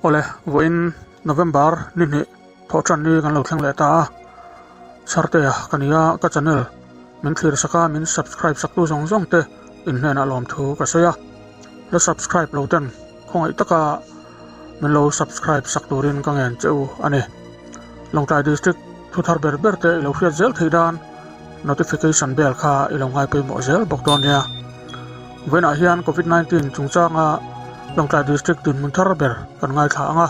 Awle, vawiin November ni hnih thawh tan ni kan lo thleng leh ta a, Chhartea ka ni a, ka channel min thlir sak a, min subscribe sak tu zawng zawng te in hnenah lawmthu ka sawi a, la subscribe lo ten khawngaih taka min lo subscribe sak turin ka ngen che u a ni. Lawngtlai District thu thar ber ber te i lo hriat zel theih dan notification bell kha i lo ngai pawimawh zel bawk dawn nia. Vawiinah hian Covid 19 chungchanga Lawngtlai District dinhmun thar ber kan ngaithla ang a,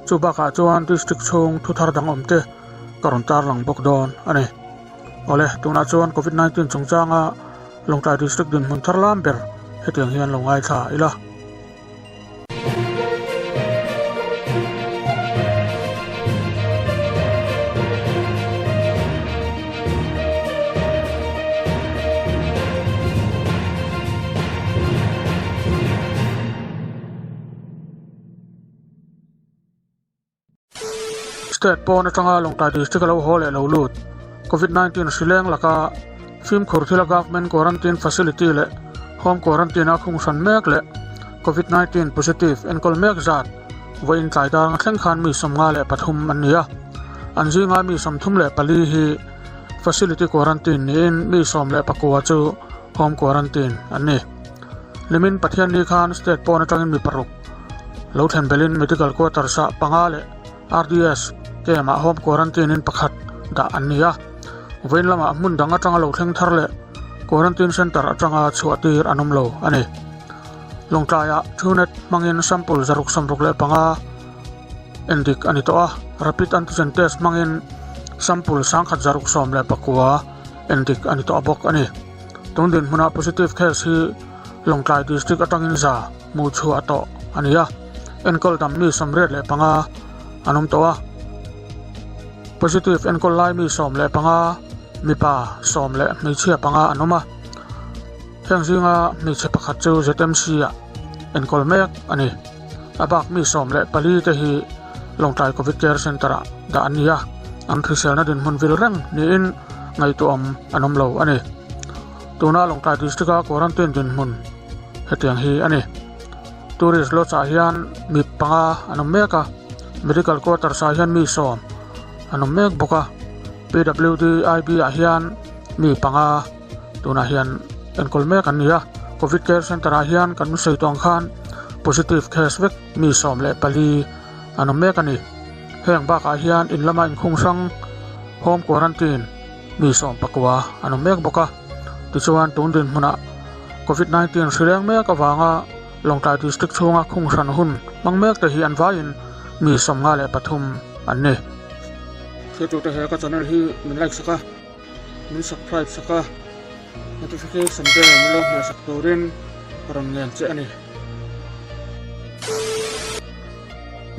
chu bakah chuan District chhung thu thar dang awm te ka rawn tarlang bawk dawn a ni. Awle, tunah chuan Covid 19 chungchanga Lawngtlai District dinhmun thar lam ber hetiang hian lo ngaithla ila. State pawn atanga Lawngtlai District a lo haw leh lo lut Covid 19 hri leng laka fimkhur thila Government Quarantine Facility leh Home Quarantine a khung hran mek leh Covid 19 positive enkawl mek zat vawiin tlai dar thleng khan mi 53 an ni a. An zinga mi 34 hi Facility Quarantine niin mi 19 chu Home Quarantine an ni. Nimin Pathianni khan State pawn atangin mi paruk lo thlen belhin Medical Quarters ah panga leh RDS camp ah Home Quarantine in pakhat dah an ni a. Vawiin lamah hmun dang atanga lo thleng thar leh Quarantine Centre atanga chhuah tir an awm lo a ni. Lawngtlaiah Truenat hmangin sample 665 endik a ni tawh a, Rapid Antigen Test hmangin sample 1119 endik a ni tawh bawk a ni. Tun dinhmunah positive case hi Lawngtlai District atangin za hmuh chhuah tawh a ni a, enkawl dam mi 85 an awm tawh a. Positive enkawl lai mi 15, mipa sawm leh hmeichhia panga an awm a. Heng zinga hmeichhe pakhat chu ZMC ah enkawl mek a ni. A bak mi 14 te hi Lawngtlai Covid Care Centre ah dah an ni a, an hriselna dinhmun vil reng niin ngaihtuahawm an awm lo a ni. Tuna Lawngtlai District a quarantine dinhmun hetiang hi a ni. Tourist Lodge ah hian mi panga an awm mek a, Medical Quarters ah hian mi sawm an awm mek bawk a, PWD IB ah hian mi panga tunah hian enkawl mek an ni a, Covid Care Centre ah hian kan sawi tawh ang khan positive case vek mi 14 an awm mek a ni. Heng bakah hian in lama inkhung hrang Home Quarantine mi 19 an awm mek bawk a, tichuan tun dinhmunah Covid 19 hri leng mek avanga Lawngtlai District chhunga khung hran hun hmang mek te hi an vaiin mi 53 an ni. Thiltute he ka channel hi min like sak a, min subscribe sak a, notification bell min lo hmeh sak turin ka rawn ngen che a ni.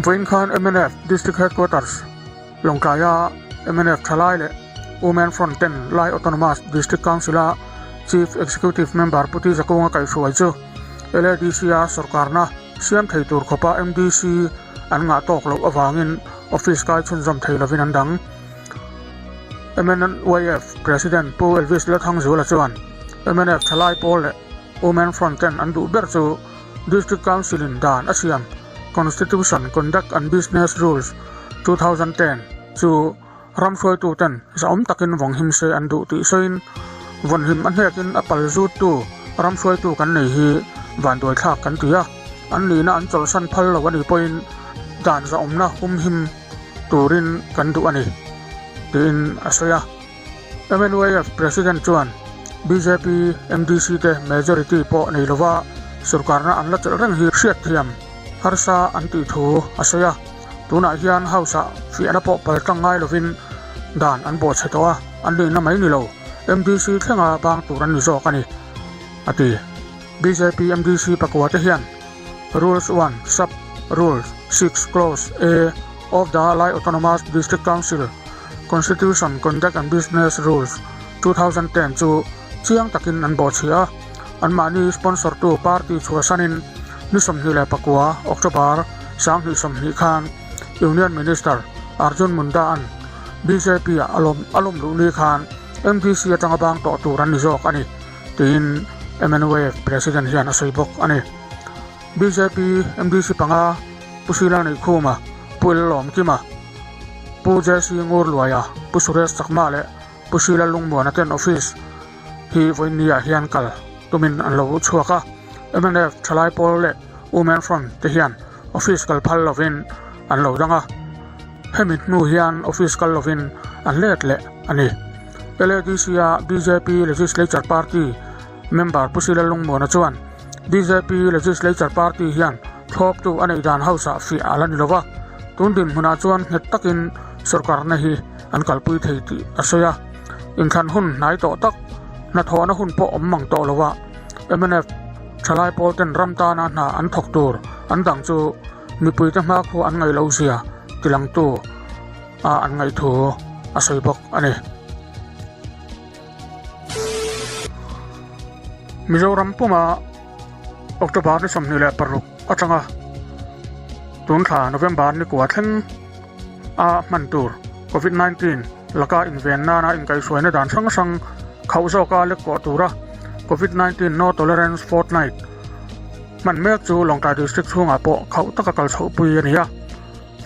Vawiin khan mnf District Headquarters Lawngtlaia mnf thalai leh Women Front ten Lai Autonomous District Council-a Chief Executive Member Pu Ti Zakunga kaihhruai chu LADC-a sawrkarna siam thei tur khawpa MDC an ngah tawk loh avangin office kai chhunzawm thei lovin an dang. MNYF President Pu Elvis Lalthangzuala chuan mnf thalai pawl leh Women Front ten an duh ber chu District Council in dan a siam Constitution Conduct and Business Rules 2010 chu ram hruaitu ten zahawm takin vawng him se an duh tih sawiin vawnhim a hnekin a pal zuttu ram hruaitu kan nei hi vanduai thlak kan ti a, an nihna an chawlhsan phal lo a nih pawhin dan zahawmna humhim turin kan duh a ni tiin a sawi a. MNYF President chuan bjp MDC te majority pawh nei lova sawrkarna an la chelh reng hi hriatthiam harsa an tih thu a sawi a. Tunah hian House ah fiahna pawh pal tlang ngai lovin dan an bawhchhe tawh a, an nihna mai ni lo, MDC thlenga bang tur an ni zawk a ni, a ti. Bjp MDC pakua te hian Rules 1 Sub Rule 6 Clause A of the Lai Autonomous District Council Constitution Conduct and Business Rules 2010 chu chiang takin an bawhchhiah a, anmahni sponsor tu party chhuahsanin ni 29 October 2020 khan Union Minister Arjun Munda-a'n bjp ah a lawm a lawm luh ni khan MDC atanga bang tawh tur an ni zawk a ni tiin MNUAF President hian a sawi bawk a ni. Bjp MDC panga. Pu Sila Neihkhuma, Pu Ellawmkima, Pu JC Ngurluaia, Pu Suresh Chakma leh Pu Sila Lungmuana ten office hi vawiinni ah hian kal tumin an lo chhuak a. Mnf thalai pawl leh Women Front te hian office kal phal lovin an lo dang a. Hemi hnu hian office kal lovin an let leh a ni. LADC-a bjp Legislature Party member Pu Sila Lungmuana chuan bjp Legislature Party hian thlawptu a neih dan house-ah fiah a la ni lova, tun dinhmunah chuan nghet takin sorkarna hi an kalpui thei tih a sawi a. Inthlan hun hnai tawh tak, hnathawhna hun pawh awm mang tawh lova mnf thalai pawl ten ram tana hna an thawk tur an dang chu mipuite hmakhua an ngaih loh zia tilangtu a an ngaih thu a sawi bawk a ni. Mizoram puma October ni 26 atanga tun thla November ni kua thleng a hman tur Covid 19 laka inven nana inkaihhruaina dan hrang hrang khauh zawka lek kawh tura Covid 19 No Tolerance Fortnight hman mek chu Lawngtlai District chhungah pawh khauh taka kal chhohpui a ni a.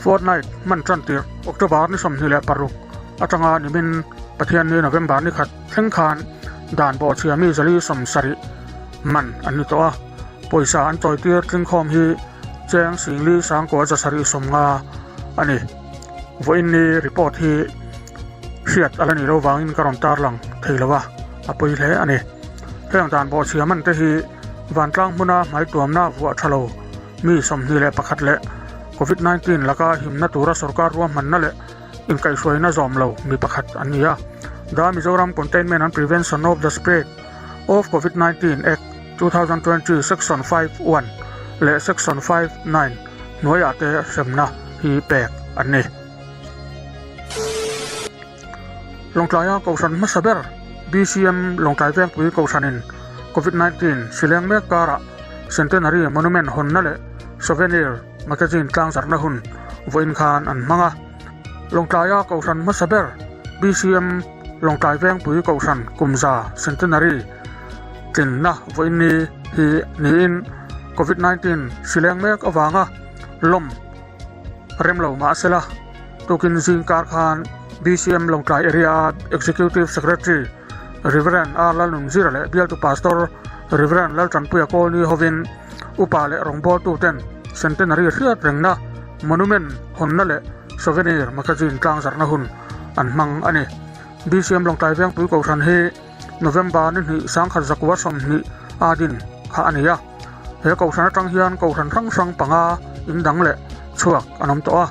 Fortnight hman tan tirh October ni 26 atanga nimin Pathianni November ni khat thleng khan dan bawhchhia mi zali 70 man an ni tawh a, pawisa an chawitir tlingkhawm hi cheng singli sangkua zasarih 50 a ni. Vawiinni report hi hriat a la nih loh vangin ka rawn tarlang thei lo a, a pawi hle a ni. Heng dan bawhchhia man te hi vantlang hmuna hmaituamna vuah tha lo Mi 21 leh Covid 19 laka himna tura sorkar ruahmanna leh inkaihhruaina zawm lo mi pakhat an ni a. The Mizoram Containment and Prevention of the Spread of Covid 19 Act, 2020 Section 5, 1 leh Section 5, 9 hnuaiah te hremna hi pek an ni. Lawngtlaia Kohhran hmasa ber BCM Lawngtlai Vengpui Kohhranin Covid 19 sileng mek karah Centenary Monument hawnna leh Souvenir Magazine tlangzarhna hun vawiin khan an hmang a. Lawngtlaia Kohhran hmasa ber BCM Lawngtlai Vengpui Kohhran Kumza Centenary tlinna vawiin ni hi niin Covid 19 sileng mek avanga lawm rem lo mahsela tukin zing kar khan BCM Lawngtlai Area Executive Secretary Rev. R. Lalnunzira leh bialtu Pastor Rev. Laltanpuia Kawlni hovin upa leh rawngbawltuten Centenary hriat rengna Monument hawnna leh Souvenir Magazine tlangzarhna hun an hmang a ni. BCM Lawngtlai Vengpui Kohhran hi November ni hnih 1920 a din kha a ni a. He Kohhran atang hian Kohhran hrang hrang panga in dang leh chhuak an awm tawh a.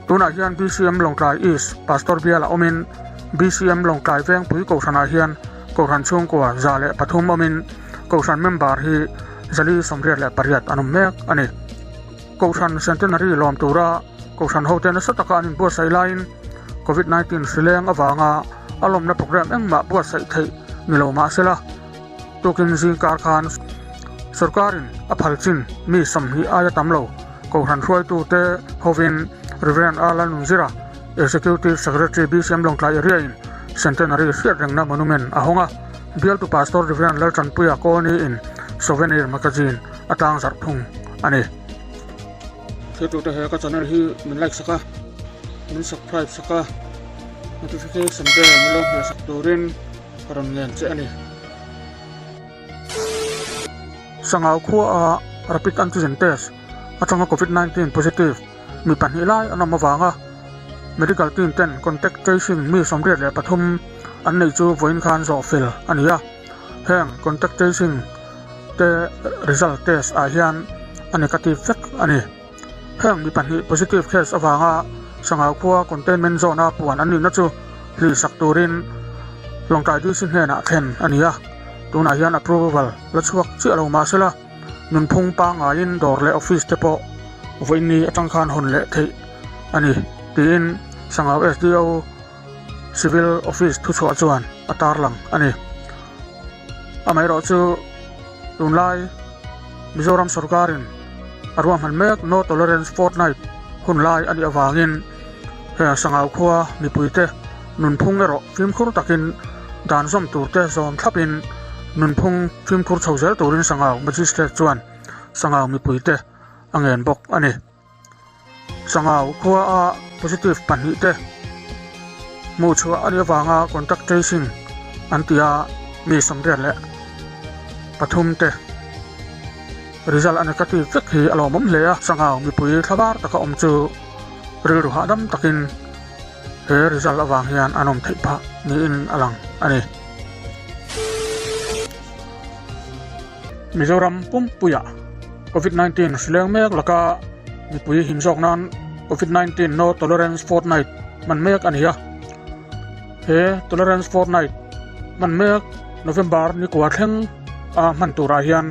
Tunah hian BCM Lawngtlai East Pastor bialah awmin BCM Lawngtlai Vengpui Kohhranah hian Kohhran chhungkua 103 awmin Kohhran member hi 488 an awm mek a ni. Kohhran Centenary lawm tura Kohhran hote nasa taka an inbuatsaih laiin Covid 19 hrileng avanga a lawmna program engmah buatsaih theih ni lo mahsela tukin zingkar khan sorkarin a phal chin mi 20 aia tam lo Kohhran hruaitute hovin Rev. R. Lalnunzira, Executive Secretary BCM Lawngtlai Area-in Centenary hriat rengna monument a hawng a, bialtu Pastor Rev. Laltanpuia Kawlni-in Souvenir Magazine a tlangzarh thung a ni. Thiltute he ka channel hi min like sak a, min subscribe sak a, notification bell min lo hmeh sak turin ka rawn ngen che a ni. Sangau khuaa rapid antigen test atanga Covid 19 positive mi pahnih lai an awm avanga medical team ten contact tracing mi 83 an neih chu vawiin khan zawh fel a ni a. Heng contact tracing te result test ah hian a negative vek a ni. Heng mi pahnih positive case avanga Sangau khua containment zone a puan an nihna chu hlihsak turin Lawngtlai DC hnenah thlen a ni a. Tunah hian approval la chhuak chiah lo mahsela nunphung pangaiin dawr leh office te pawh vawiinni atang khan hawn leh theih a ni tiin Sangau SDO Civil Office thuchhuah chuan a tarlang a ni. Amaherawhchu tunlai Mizoram sorkarin a ruahman mek No Tolerance Fortnight hun lai a nih avangin he Sangau khua mipuite nunphung erawh fimkhur takin dan zawm turte zawm thlapin nunphung fimkhur chho zel turin Sangau Magistrate chuan Sangau mipuite. a ngen bawk a ni. Sangau khua a positive pahnihte hmuh chhuah a nih avanga contact tracing an ti a, mi 83 te result a negative vek hi a lawmawm hle a. Sangau mipui thlabar taka awm chu rilru hahdam takin he result avang hian an awm theih phah niin a lang a ni. Mizoram pumpuiah Covid 19 hri leng mek laka mipui him zawk nan Covid 19 No Tolerance Fortnight hman mek a ni a. He Tolerance Fortnight hman mek November ni kua thleng a hman turah hian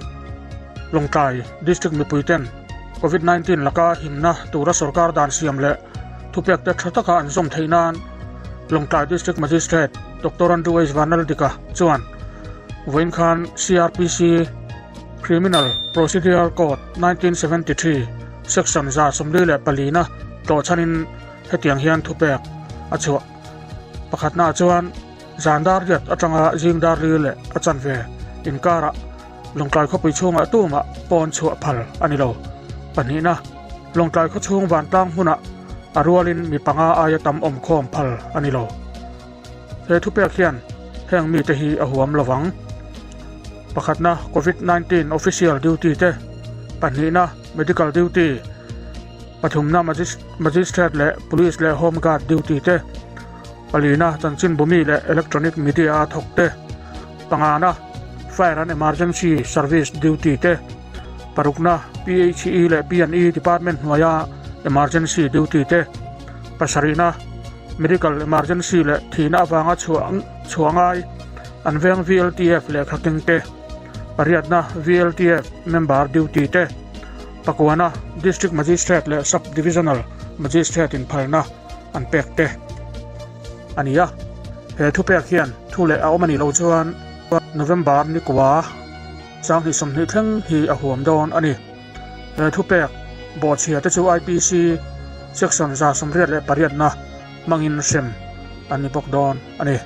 Lawngtlai District mipui ten Covid 19 laka himna tura sorkar dan siam leh thupek te tha taka an zawm theih nan Lawngtlai District Magistrate Doctor Andrew H Vanlaldika chuan Vawiin khan CRPC, Criminal Procedure Code, 1973, Section 44 na tlawhchhanin hetiang hian thupek a chhuah. Pakhatnaah chuan zan dar riat atanga zing dar li leh a chanve inkarah Lawngtlai khawpui chhungah tumah pawn chhuah phal a ni lo. Pahnihna, Lawngtlai khawchhung vantlang hmunah a rualin mi panga aia tam awmkhawm phal a ni lo. He thupek hian heng mite hi a huam lo vang. Pakhatna Covid 19 official duty te, pahnihna medical duty, pathumna magistrate leh police leh home guard duty te, palina chanchinbumi leh electronic media a thawk te, pangana fire and emergency service duty te, parukna PHE leh P&E department hnuaia emergency duty te, pasarihna Medical emergency leh thihna avanga chhuah ngai an veng VLTF lehkha keng te, pariatna VLTF member duty te, pakuana District Magistrate leh Sub Divisional Magistrate in phalna an pek te a ni a. He thupek hian thu leh a awm a nih loh chuan November ni kua 2020 thleng hi a huam dawn a ni. He thupek bawhchhia te chu IPC section 188 na hmangin hrem an ni bawk dawn a ni.